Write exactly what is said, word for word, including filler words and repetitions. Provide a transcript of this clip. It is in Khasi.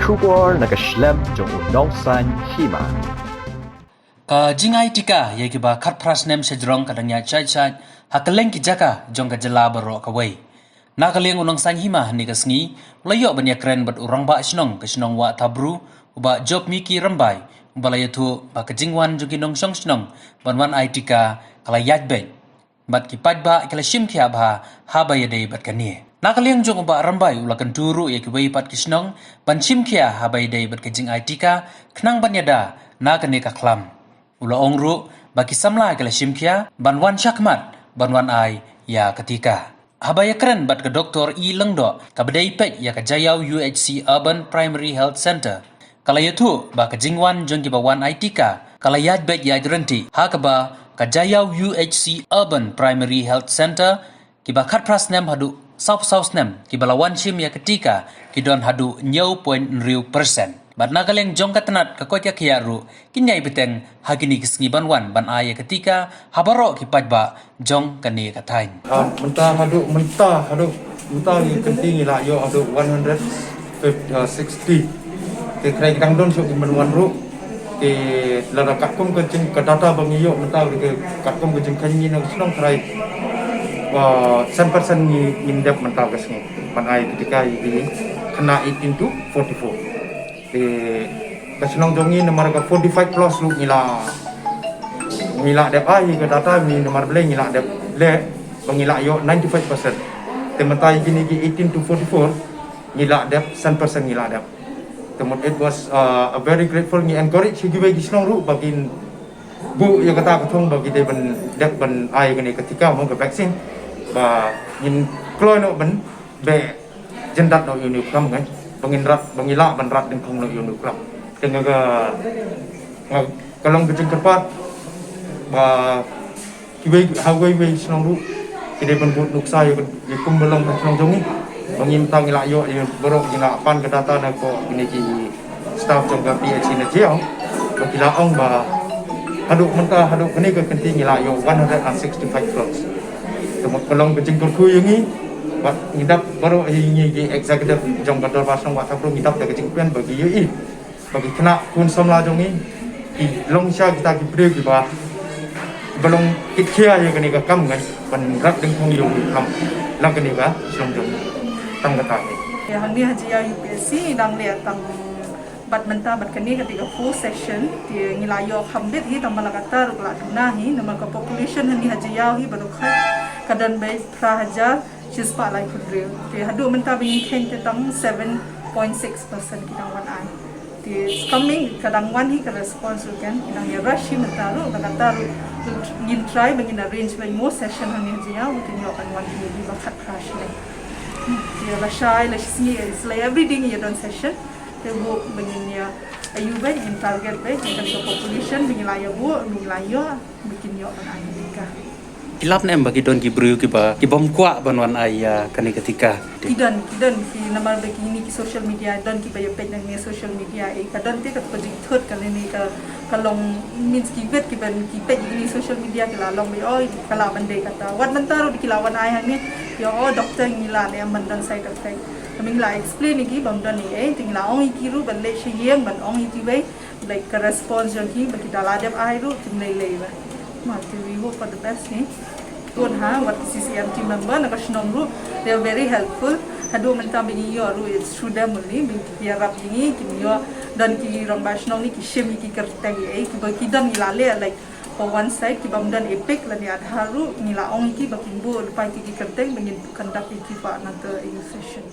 Khubor na ka shlem jong u Nongsaiñ Hima. Ka jingai tika ïa kiba khatphra snem shajrong ka dang ïaid shait shait ha kylleng ki jaka jong ka jylla baroh kawei. Na ka liang u Nongsaiñ Hima hynne ka sngi u la ïoh ban ïakren bad u rangbah shnong ka shnong Wah Thabru, u Bah Jobmiki Rymbai, uba la ïathuh ba ka jingwan jong ki nongshong shnong ban wan ai tika ka la ïaid beit. Bad ki paidbah ki la shim khia bha haba ïadei bad kane. Na ka liang jong u Bah Rymbai u la kyntu ruh ïa kiwei pat ki shnong ban shim khia haba ïadei bad ka jingai tika khnang ban ïada na kane ka khlam. U la ong ruh ba ki samla ki la shim khia ban wan shakhmat ban wan ai ïa ka tika. Haba ïakren bad ka Doktor E Lyngdoh kaba dei peit ïa ka Jaïaw U H C Urban Primary Health Centre, ka la ïathuh ba ka jingwan jong kiba wan ai tika ka la ïaid beit ïaid ryntih, ha kaba ka Jaïaw U H C Urban Primary Health Centre, kiba khatphra snem haduh sawphew saw snem kiba la wan shim ïa ka tika ki don haduh hynñiew point hynriew percent. Bad na ka liang jong ka tnat ka koit ka khiah ruh kin ïai bteng ha kine ki sngi ban wan ban ai ïa ka tika ha baroh ki paidbah jong kane ka thaiñ. Ah, mynta haduh, mynta haduh, mynta ngi kynti ngi la ïoh haduh one hundred sixty. Te trai ki dang don shuh ki ban wan ruh. Te lada katkum ka jing ka data ba ngi ïoh mynta ka katkum ka jingkheiñ ngi na shnong trai, ah, san percent ngi, ngim dep mynta ka sngi ban ai ka tika ïa ki khynnah eighteen to forty-four. Te ka shnong jong ngi namar ka forty-five plus ruh ngi la, ngi la dep ai ka data ngi namar balei ngi la dep leh ba ngi la ïoh ninety-five percent. Te mynta ïa kine ki eighteen to forty-four ngi la dep, san percent ngi la dep. Te mut it was, uh, a very grateful, ngi encourage ïa kiwei ki shnong ruh ba kin buh ïa kata ka thong ba ki dei ban dep ban ai kane ka tika mo ka vaccine ba ngin kloi noh ban beh jyndat noh ïa une u khlam ngai ba ngin rat, ba ngi lah ban rat dyngkhong noh ïa une u khlam. Te nga ka, nga ka long ka jingkyrpad ba kiwei ha wei wei shnong ruh ki dei ban bud nuksa ïa ka, ïa kumba long ka shnong jong ngi. Ba ngi mynta ngi la ïoh ïa baroh, ngi la pan ka data na ko kine ki staff jong ka P H C na Jaïaw ba ki la ong ba haduh mynta, haduh kane ka kynti ngi la ïoh one hundred and sixty-five plus. Te mut ka long ka jingkyrkhu ïa ngi bad ngi dap baroh ïa ngi ki executive jong ka dorbar shnong Wah Thabru ngi dap da ka jingkmen ba ki ïohi ba ki khynnah khun samla jong ngi ki long sha kita ki briew kiba, kiba long kit khia ïa kane ka kam ngan ban rat dyngkhong ïa u khlam lang kane ka shnong jong ngi. Tang kata hi. Ïa hangne ha Jaïaw U P S C nang leh tang bad mynta bad kane ka dei ka four session, te ngi la ïoh kham bit hi tang ba la kata ruh ka la duna hi namar ka population hangne ha Jaïaw hi baroh ka don beit phra hajar shispah laiphew hynriew. Te haduh mynta ba ngi kheiñ te tang seven point six percent ki dang wan ai. Te coming ka dang wan hi ka response ruh kan, ki dang ïa rush hi mynta ruh, da kata ruh ngin try ba ngin arrange ba more session hangne ha Jaïaw ba kin ïoh ban wan hi ba khatphra shnong. Te lashai lashisngi is like every day ngi ïa don session. Te buh ba ngin ïa ayu ba ngin target ba ngin kan ka population ba ngi la ïa buh, ba ngi la ïoh, ba kin ïoh ban ai ïa ka. Ki lap ne em ba ki don ki briew kiba, ki bym kwah ban wan ai ïa kane ka tika? Ki don, ki don, ki namar ba kine ki social media, don kiba ïa peit na kine social media, eh, ka don te ka pynthut ka ne ne ka, ka long, means ki wit kiba ki peit kine social media ki la long ba, oh, ka lah ban dei kata. Wat mynta ruh ki la wan ai hangne, ïa, oh, doctor ngi la ne em ban don side effect. Ka ngi la explain ïa ki bym don ei ei, te ngi la ong ïa ki ruh ban leit sha ïing ban ong ïa kiwei. Like ka response jong ki ba ki da la dep ai ruh kim lei lei ba. Ma te we hope for the best ni. Kun ha wat ki C C M team member na ka shnong ruh, they are very helpful. Haduh mynta ba ngi ïoh ruh it's through them only. Ba ki ïarap ïa ngi, ki ïoh don ki rangbah shnong ni ki shim ïa ki kyrteng ïa ei kiba ki don ïa la leh, like, for one side ki bym don EPIC lane Aadhaar ruh ngi la ong ïa ki ba kin buh lypa ïa ki kyrteng ba ngin conduct ïa ki ba na ka session.